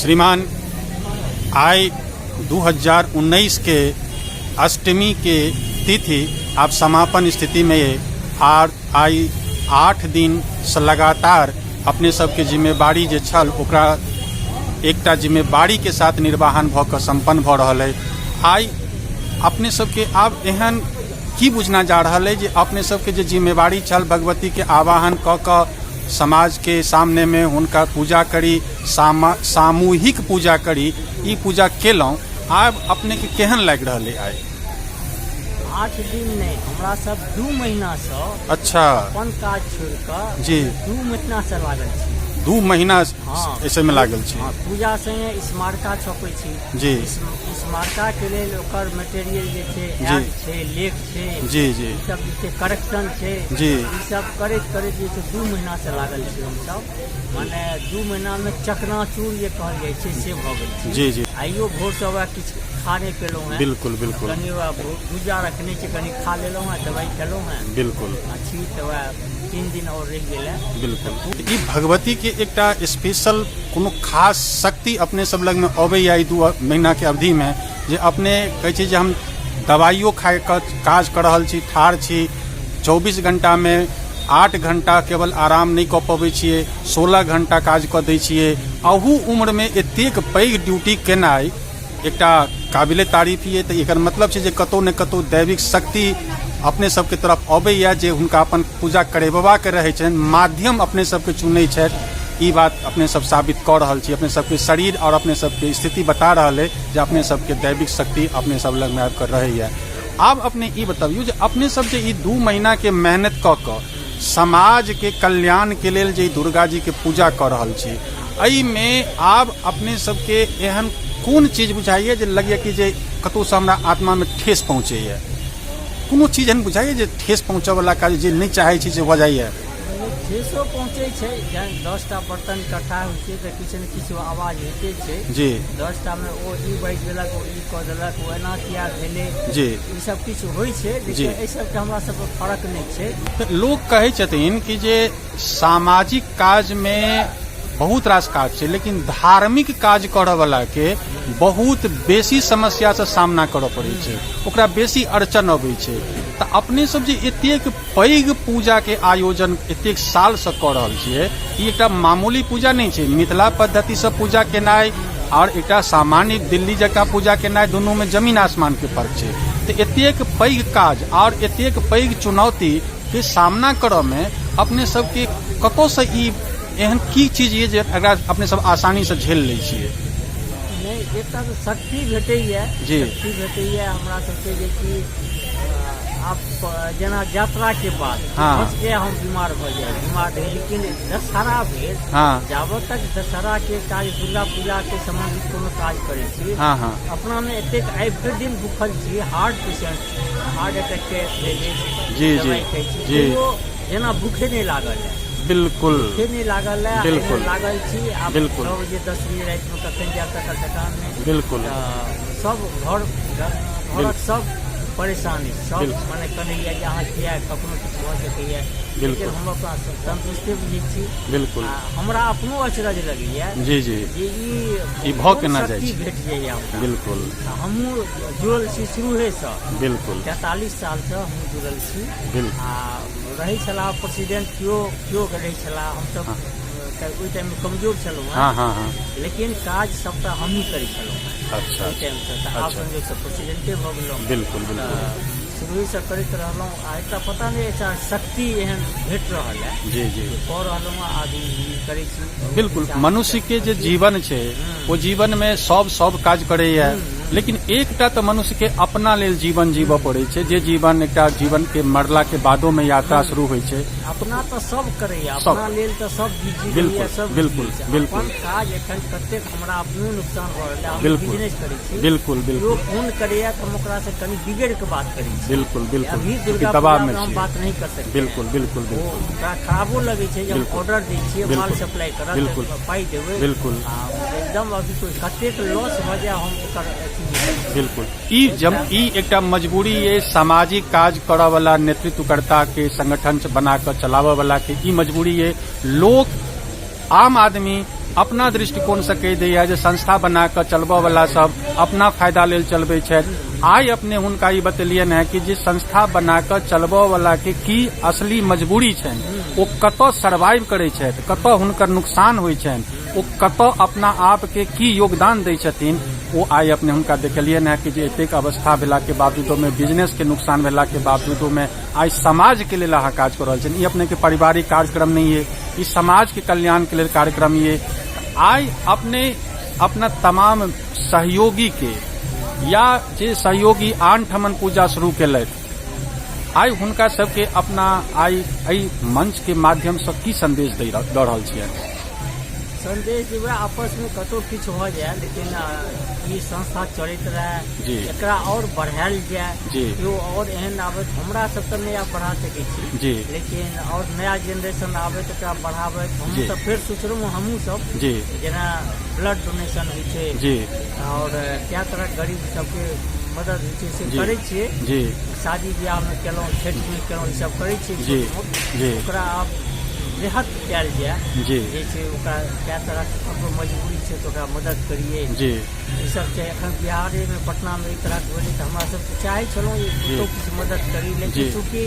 श्रीमान, आइ 2019 के अष्टमी के तिथि आब समापन स्थितिमे अइ आर आइ 8 दिनसँ लगातार अपने सबके जिम्मेवारी जे छल ओकरा एकटा जिम्मेवारीके साथ निर्वाहन भऽ कऽ सम्पन्न भऽ रहल अइ। आइ अपने सबके आब एहन की बुझना जा रहल अइ जे अपने सबके जे जिम्मेवारी छल भगवतीके आवाहन कऽ कऽ समाजके सामनेमे हुनका पूजा करी, सामूहिक पूजा करी, ई पूजा केलहुँ, आब अपनेके केहन लागि रहल अइ आइ? 8 दिन नहि, हमरा सब 2 महीनासँ अपन काज छोड़ि कऽ 2 महीनासँ लागल छी। 2 महीना एहिमे लागल छी? हँ, पूजा संगे स्मारिका छपै छी। स्मारिकाके लेल ओकर मटेरियल जे छै, एड छै, लेख छै, जी जी ई सब जे छै, करेक्शन छै, ई सब करैत करैत जे छै 2 महीनासँ लागल छी हमसब। माने 2 महीनामे चकनाचूर जे कहल जाइ छै से भऽ गेल छै। जी जी आइयो भोरसँ वएह किछु खा नहि पेलहुँ हेँ। बिल्कुल बिल्कुल। कनि वएह भुजा रखने छी, कनि खा लेलहुँ हेँ, दवाइ खेलहुँ हेँ। आ छी तऽ वएह 3 दिन आओर रहि गेल हेँ। बिल्कुल। ई भगवतीके एकटा स्पेशल कोनो खास शक्ति अपने सब लगमे अबैया ई 2 महीनाके अवधिमे जे अपने कहै छी जे हम दवाइयो खाइके काज कऽ रहल छी, ठाढ़ छी, 24 घंटामे 8 घंटा केवल आराम नहि कऽ पबै छियै, 16 घंटा काज कऽ दै छियै। अहू उम्रमे एतेक पैघ ड्यूटी केनाइ एकटा काबिले तारीफ ये। तऽ एकर मतलब छै जे कतहु ने कतहु दैविक शक्ति अपने सबके तरफ अबैया जे हुनका अपन पूजा करेबाके रहै छनि, माध्यम अपने सबके चुनै छथि। ई बात अपने सब साबित कऽ रहल छी। अपने सबके शरीर आओर अपने सबके स्थिति बता रहल अइ जे अपने सबके दैविक शक्ति अपने सब लगमे आबि कऽ रहैया। आब अपने ई बतबियौ जे अपने सब जे ई 2 महीनाके मेहनत कऽ कऽ समाजके कल्याणके लेल जे ई दुर्गा जीके पूजा कऽ रहल छी, एहिमे आब अपने सबके एहन कोन चीज बुझाइए जे लगैए कि जे कतहुसँ हमरा आत्मामे ठेस पहुँचैए? कोनो चीज एहन बुझाइए जे ठेस पहुँचऽवला काज जे नहि चाहै छी से भऽ जाइए? ठेसो पहुँचै छै। जहन 10टा बर्तन इकट्ठा होइ छै तऽ किछु ने किछु आवाज होइते छै। 10टामे ओ ई बाजि देलक, ओ ई कऽ देलक, ओ एना किया भेलै, ई सब किछु होइ छै, लेकिन एहि सबके हमरा सबके फर्क नहि छै। तऽ लोक कहै छथिन कि जे सामाजिक काजमे बहुत रास काज छै, लेकिन धार्मिक काज करऽवलाके बहुत बेसी समस्यासँ सामना करऽ पड़ै छै, ओकरा बेसी अड़चन अबै छै। तऽ अपने सब जे एतेक पैघ पूजाके आयोजन एतेक सालसँ कऽ रहल छियै, ई एकटा मामूली पूजा नहि छै। मिथिला पद्धतिसँ पूजा केनाइ आओर एकटा सामान्य दिल्ली जकाँ पूजा केनाइ, दुनूमे जमीन आसमानके फर्क छै। तऽ एतेक पैघ काज आओर एतेक पैघ चुनौतीके सामना करऽमे अपने सबके कतऽसँ ई एहन की चीज यऽ जे एकरा अपने सब आसानीसँ झेल लै छियै? नहि, एकटा तऽ शक्ति भेटैए। शक्ति भेटैए हमरा सबके जे कि आब जेना यात्राके बाद भऽ सकैए हम बीमार भऽ जाइ, बीमार रही, लेकिन दशहरा भेल, जाबत तक दशहराके काज, दुर्गा पूजाके सम्बन्धित कोनो काज करै छी, अपनामे एतेक आइ भरि दिन भूखल छी, हार्ट पेशेंट, हार्ट अटैकके भेल अछि, दवाइ खाइ छी, तैयो जेना भूखे नहि लागल है। भूखे नहि लागल है, लागल छी। आब 9 बजे 10 बजे रातिमे कखन जायब तकर ठेकान नहि। तऽ सब घरक सब परेशानी, सब मने कनैया जे अहाँ किया, कखनो किछु भऽ सकैया, लेकिन हम अपना तंदुरुस्ते बुझै छी। आ हमरा अपनो अचरज लगैया जे ई भऽ केना जाइ छै, भेट जाइया हमरा। आ हमहूँ जुड़ल छी शुरूहेसँ। 43 सालसँ हमहूँ जुड़ल छी। आ रहै छलाह प्रेसिडेंट केओ केओ रहै छलाह, हमसब तऽ ओहि टाइममे कमजोर छलहुँ हेँ, लेकिन काज सबटा हमही करै छलहुँ हेँ ओहि टाइमसँ। तऽ आब संजोगसँ प्रेसिडेंटे भऽ गेलहुँ। बिल्कुल। शुरूसँ करैत रहलहुँ आ एकटा पता नहि एकटा शक्ति एहन भेट रहल है जी जी कऽ रहलहुँ हँ, आदमी ई करै छी। बिल्कुल, मनुष्यके जे जीवन छै ओ जीवनमे सब सब काज करैए, लेकिन एकटा तऽ मनुष्यके अपना लेल जीवन जीबऽ पड़ै छै, जे जीवन एकटा जीवनके मरलाके बादोमे यात्रा शुरू होइ छै। अपना तऽ सब करैए, अपना लेल तऽ सब बिजी रहैए, सब बिजी छै। अपन काज एखन कतेक हमरा अपनो नुकसान भऽ रहल है, हम बिजनेस करै छी। बिल्कुल। केओ फोन करैए तऽ हम ओकरासँ कनि बिगड़ि कऽ बात करै छी। बिल्कुल बिल्कुल। अभी क्योंकि दुर्गा दबाव पूजा में में हम छियै। बात नहीं कर सकते। बिल्कुल बिल्कुल ओ बिल्कुल ओकरा खराबो लगै छै जे हम ऑर्डर दै छियै, माल सप्लाई करत, पाइ देबै। आ एकदम अभी कोई कतेक लॉस भऽ जाय हम ओकर अथी नहि करै। बिल्कुल, ई जम ई एकटा मजबूरी ये सामाजिक काज करऽ वाला नेतृत्वकर्ता के, संगठन बना कऽ चलाबऽ वाला के ई मजबूरी ये। लोक, आम आदमी अपना दृष्टिकोणसँ कहि दैए जे संस्था बना कऽ चलबयवला सब अपना फायदा लेल चलबै छथि। आइ अपने हुनका ई बतेलियनि हेँ कि जे संस्था बना कऽ चलबयवलाके की असली मजबूरी छनि, ओ कतऽ सर्वाइव करै छथि, कतऽ हुनकर नुकसान होइ छनि, ओ कतऽ अपना आपके की योगदान दै छथिन, ओ आइ अपने हुनका देखेलियनि हेँ कि जे एतेक अवस्था भेलाके बावजूदोमे, बिजनेसके नुकसान भेलाके बावजूदोमे आइ समाजके लेल अहाँ काज कऽ रहल छियनि। ई अपनेके पारिवारिक कार्यक्रम नहि अइ, ई समाजके कल्याणके लेल कार्यक्रम अइ। आइ अपने अपना तमाम सहयोगीके या जे सहयोगी आन ठमन पूजा शुरू केलथि, आइ हुनका सबके अपना आइ एहि मंचके माध्यमसँ की संदेश दऽ रहल छियनि? संदेश देबै, आपसमे कतहु किछु भऽ जाय लेकिन ई संस्था चलैत रहए, एकरा आओर बढ़ायल जाय। केओ आओर एहन आबै, हमरा सब तऽ नहि आब बढ़ा सकै छी जी, लेकिन आओर नया जेनरेशन आबै तऽ एकरा बढ़ाबै। हम तऽ फेर सोचलहुँ हमहूँ सब जेना ब्लड डोनेशन होइ छै जी, आओर कए तरहक गरीब सबके मदद होइ छै से करै छियै जी, शादी बियाहमे केलहुँ, छठिमे केलहुँ, ई सब करै छियै छोट मोट। ओकरा आब वृहत कयल जाय जे छै, ओकरा कए तरहक ककरो मजबूरी छै तऽ ओकरा मदद करियै जी, ई सब छै। एखन बिहारेमे पटनामे एहि तरहक भेलै तऽ हमरा सब चाहै छलहुँ जे कतहु किछु मदद करी, लेकिन चूँकि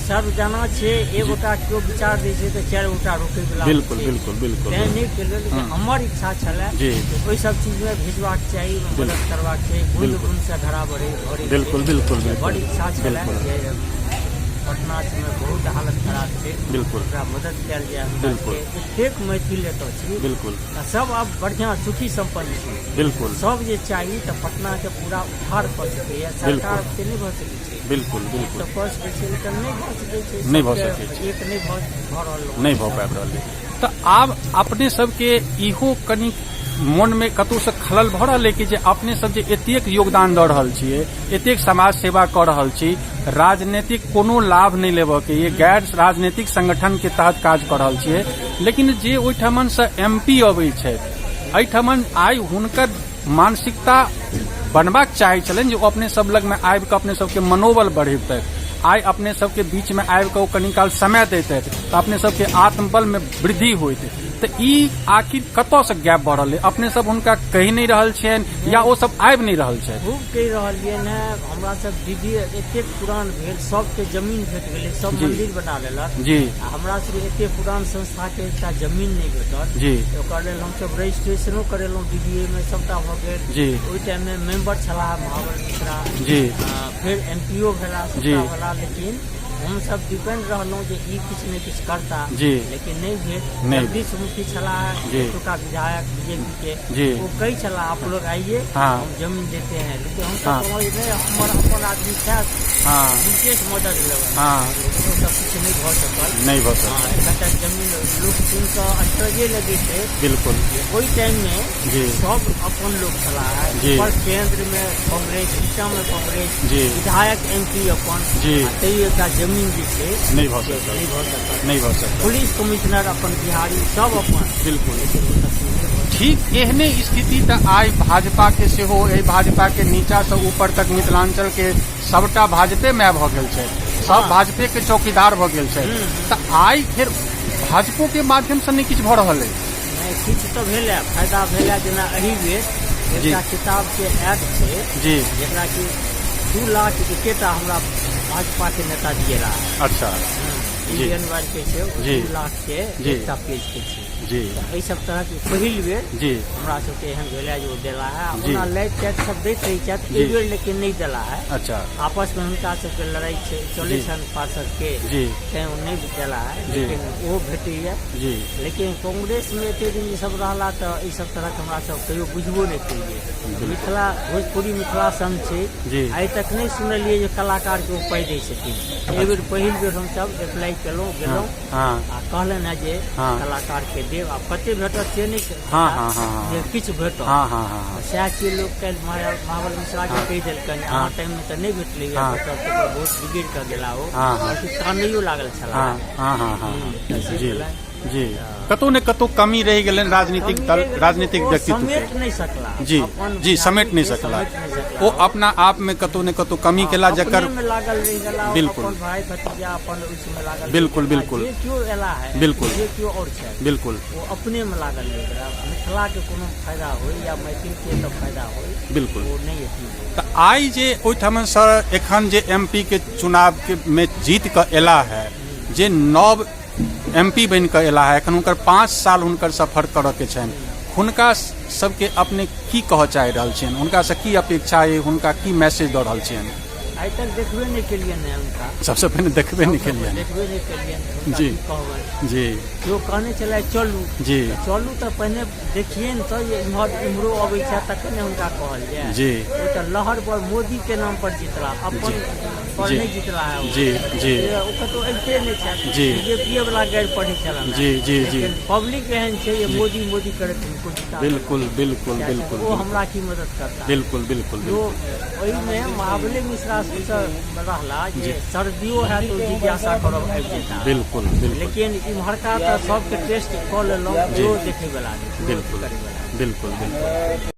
सब जाना छै, एक गोटा केओ विचार दै छै तऽ चारि गोटा रोकै वला। बिल्कुल बिल्कुल बिल्कुल तेँ नहि केलहुँ, लेकिन हमर इच्छा छलै जे ओहि सब चीजमे भेजबाक चाही, मदद करबाक चाही। बूंद बूंदसँ घड़ा भरै भरै। बिल्कुल बिल्कुल बिल्कुल बड़ इच्छा छलै जे पटना सबमे बहुत हालत खराब छै, ओकरा मदद कयल जाय। बिल्कुल एतेक मैथिल एतऽ छी। आ सब आब बढ़िआँ सुखी सम्पन्न छी। सब जे चाही तऽ पटनाके पूरा उद्धार कऽ सकैए, सरकार से नहि भऽ सकै छै। बिल्कुल बिल्कुल तऽ कऽ सकै छै लेकिन नहि भऽ सकै छै। नहि भऽ सकै छै, एक नहि भऽ रहल, नहि भऽ पाबि रहल। तऽ आब अपने सबके इहो कनि मोनमे कतहुसँ खलल भऽ रहल अइ कि जे अपने सब जे एतेक योगदान दऽ रहल छियै, एतेक समाज सेवा कऽ रहल छी, राजनीतिक कोनो लाभ नहि लेबऽके, ये गैर राजनीतिक संगठनके तहत काज कऽ रहल छियै, लेकिन जे ओहिठमनसँ एम पी अबै छथि एहिठमन, आइ हुनकर मानसिकता बनबाक चाहै छलनि जे ओ अपने सब लगमे आबि कऽ अपने सबके मनोबल बढ़ेबतथि, आइ अपने सबके बीचमे आबि कऽ ओ कनि काल समय दैतथि तऽ अपने सबके आत्मबलमे वृद्धि होइत। तऽ ई आखिर कतऽसँ गैप भऽ रहल अइ? अपने सब हुनका कहि नहि रहल छियनि या ओ सब आबि नहि रहल छथि? खूब कहि रहलियनि हेँ हमरा सब। दीदी एतेक पुरान भेल, सबके जमीन भेट गेलै, सब मंदिर बना लेलक आ हमरा सबके एते पुरान संस्थाके एकटा जमीन नहि भेटल ओकर लेल हमसब रजिस्ट्रेशनो करेलहुँ डी मे, सबटा भऽ गेल। ओहि टाइममे मेंबर छलाह महाबल मिश्रा जी, फेर एम पी ओ भेला, सबटा भेला, लेकिन हमसब डिपेंड रहलहुँ जे ई किछु ने किछु करता जी, लेकिन नहि भेल। जगदीश मुखी छलाह एतुका विधायक बीजेपी के, ओ कहै छलाह आप लोग आइए हम जमीन देते हैं, लेकिन हमसब कहलहुँ जे नहि, हमर अपन आदमी छथि, हुनकेसँ मदद लेबै, लेकिन ओ सब किछु नहि भऽ सकल, नहि भऽ सकल। एखन तक जमीन लोक सुनि कऽ आश्चर्ये लगै छै। ओहि टाइममे सब अपन लोक छलाह, ऊपर केंद्रमे कांग्रेस, नीचाँमे कांग्रेस, विधायक एम पी अपन, तैयो एकटा जमीन जे छै नहि भऽ सकल, नहि भऽ सकल, नहि भऽ सकल। पुलिस कमिश्नर अपन बिहारी, सब अपन। बिल्कुल ठीक एहने स्थिति तऽ आइ भाजपा के सेहो एहि भाजपा के नीचा से ऊपर तक मिथिलांचल के सबटा भाजपे मय भऽ गेल छै, सब भाजपे के चौकीदार भऽ गेल छै, तऽ आइ फेर भाजपो के माध्यम से नहि किछु भऽ रहल अछि? नहि, किछु तऽ भेल है, फायदा भेल है। जेना एहि बेर एकटा किताब के एड छै जेकरा कि 2 लाख एकेटा हमरा भाजपा के नेता दिएला। इंडियन ऑयल के छै, 2 लाख के एकटा पेज के छै तऽ एहि सब तरहके पहिल बेर हमरा सबके एहन भेल जे ओ देला है। ओना लाइट टाइट सब दैत रहै छथि, एहि बेर लेकिन नहि देला है। आपसमे हुनका सबके लड़ाइ छै, चलै छनि पार्षद के, तैं ओ नहि देला है, लेकिन ओहो भेटैया। लेकिन कांग्रेसमे एते दिन ई सब रहला तऽ ई सब तरहक हमरा सब कहियो बुझबो नहि केलियै। मिथिला भोजपुरी मिथिला संघ छै, आइ तक नहि सुनलियै जे कलाकारके ओ पाइ दै छथिन। एहि बेर पहिल बेर हमसब अप्लाई केलहुँ, गेलहुँ आ कहलनि हेँ जे कलाकार के देब, आब कते भेटत से नहि, जे किछु भेटत। सएह छियै, लोक काल्हि महाबल मिश्रा के कहि देलकनि अहाँ टाइममे तऽ नहि भेटलै, भेटत तऽ बहुत बिगड़ि कऽ गेला ओ, कानैयो लागल छलाह। जी, कतौ ने कतौ कमी रहि गेलनि राजनीतिक कमी दल, रहि गेलनि, राजनीतिक ओ व्यक्तित्व के। समेट नहि सकला। जी अपन जी, समेट नहि के सकला। समेट नहि सकला। ओ अपना आप में कतौ ने कतौ कमी केला जकर अपने में लागल रहि गेला। बिल्कुल। अपन भाई भतीजा अपन उसमे लागल रहि बिल्कुल, गेला। बिल्कुल। जे केओ एला है, बिल्कुल। जे केओ और छै, बिल्कुल, ओ अपने में लागल रहि गेला। मिथिला के कोनो फायदा होय या मैथिल के तऽ फायदा होय, बिल्कुल। ओ नहि अथी होय। तऽ आइ जे ओहिठाम सर एखन जे एम पी के चुनाव के में जीत कऽ एला है, जे नव एम पी बनि कऽ एला है, एखन हुनकर 5 साल हुनकर सफर करऽ के छनि, हुनका सबके अपने की कहऽ चाहि रहल छियनि, हुनकासँ की अपेक्षा अइ, हुनका की मैसेज दऽ रहल छियनि? आइ तक देखबे नहि केलियनि हँ हुनका। सबसँ पहिने देखबे नहि केलियनि। देखबे नहि केलियनि, हुनका जी। की कहबनि? जी। केओ कहने छलै चलू। जी। तऽ चलू तऽ पहिने देखियनि तऽ जे इम्हर इम्हरो अबै छथि तखन ने हुनका कहल जाय। जी। ओ तऽ लहर पर मोदी के नाम पर जीतला, अपन पर जी। नहि जीतला है ओ। जी, जी। से ओ कतौ अबिते नहि छथि। जी। बीजेपीए वाला गैर पढ़ै छलनि। जी, जी, जी। लेकिन पब्लिक एहन छै जे मोदी मोदी करैत हुनको जीता बिल्कुल, बिल्कुल, देलक। बिल्कुल। ओ हमरा की मदद करता? बिल्कुल, बिल्कुल। जो बिल्कुल। ओहिमे महाबली मिश्रा सबसँ रहला जे सर्दियो हैत ओ जिज्ञासा करब आबि जेता। बिल्कुल, बिल्कुल। लेकिन इम्हरका तऽ सबके टेस्ट कऽ लेलहुँ, केओ देखैवला नहि, केओ बिल्कुल। करैवला नहि। बिल्कुल, बिल्कुल।